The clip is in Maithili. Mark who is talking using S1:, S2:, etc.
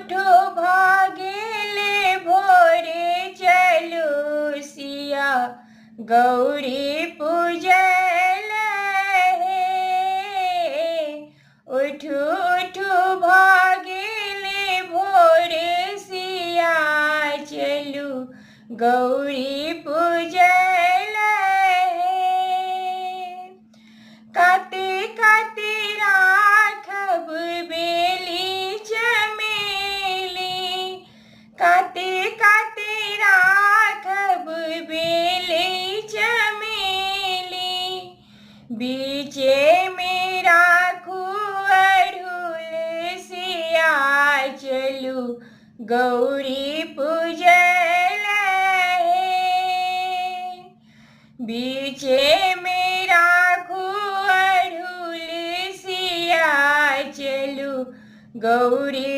S1: उठू भागेले भोरे चलू सिया गौरी पूजल हे। उठू उठू भागेले भोरे सिया चलू गौरी पूजल हे। काते काते राखब बेली चमेली, काते काते राखब बेली चमेली, बीचे में राखू अड़हुल सिया चलू गौरी पूजल हे। बीचे में राखू अड़हुल सिया चलू गौरी